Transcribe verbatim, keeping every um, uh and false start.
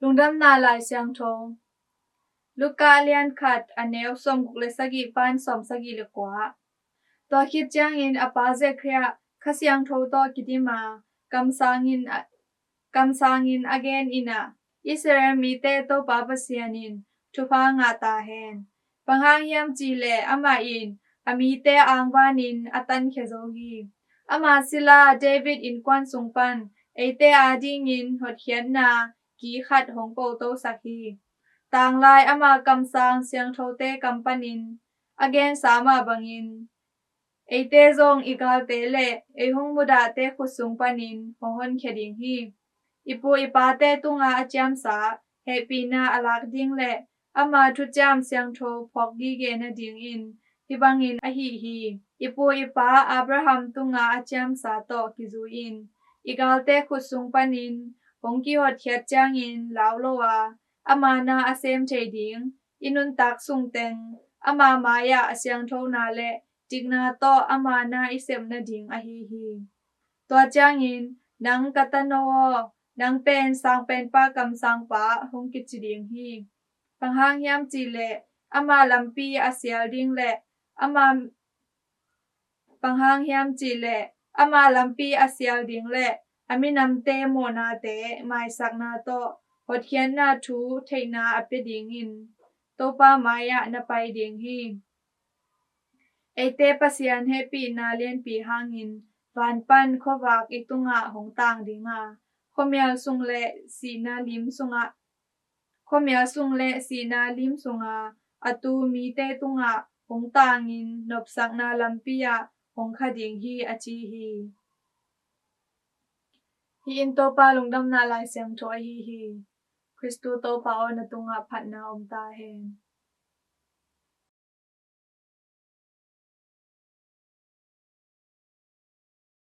Lungdamna Lai Siangtho. Luka a lian khat, a neu sawmguk le sagih pan sawmsagih le kua. Tua khit ciangin a pa Zechariah Kha Siangtho tawh kidim a, kamsangin a, kamsangin a gen in ah, Israel mite Topa Pasian in thupha ngah ta hen. Bang hang hiam cih leh amah in a mite angvanin a tankhia zo hi. Ama sila David innkuan sung pan eite adingin hotkhiatna ki khat hong kotosak hi. Tanglai ama kamsang siangthote kam panin a gensa mah bangin, eite zong i galte le ei hong mudahte khut sung panin hong honkhia ding hi. I pu i pate tunga a ciamsa hehpihna a lak ding le ama thuciam siangtho phawk gige nadingin hih bangin ahih hi. I pu i pa Abraham tunga a ciamsa tawh kizui-in i galte khut sung panin hong kihotkhiat ciangin lau lo a, ama na a sem thei ding, i nuntak sungteng ama mai-ah a siangthona le dikna tawh ama na i sep nading ahi hi. Tua ciangin, nang ka tano aw, nang pen Sang Penpa kamsangpa hong kici ding hi. Bang hang hiam cih leh ama lampi a sial ding le ama, bang hang hiam cih leh ama lampi a sial ding le a minamte mawhnate maisakna tawh hotkhiatna thu theihna a pia dingin Topa mai-ah na pai ding hi. Eite Pasian hehpihna lianpi hangin van pan khuavak i tungah hong tang ding a, khuamial sung le sihna lim sungah, khuamial sung le sihna lim sunga a tu mite tungah hong tangin nopsakna lampi ah hong kha ding hi, a ci hi. Hih in Topa Lungdamna Lai Siangtho ahi hi. Khristu Topa aw, na tungah phatna om ta hen.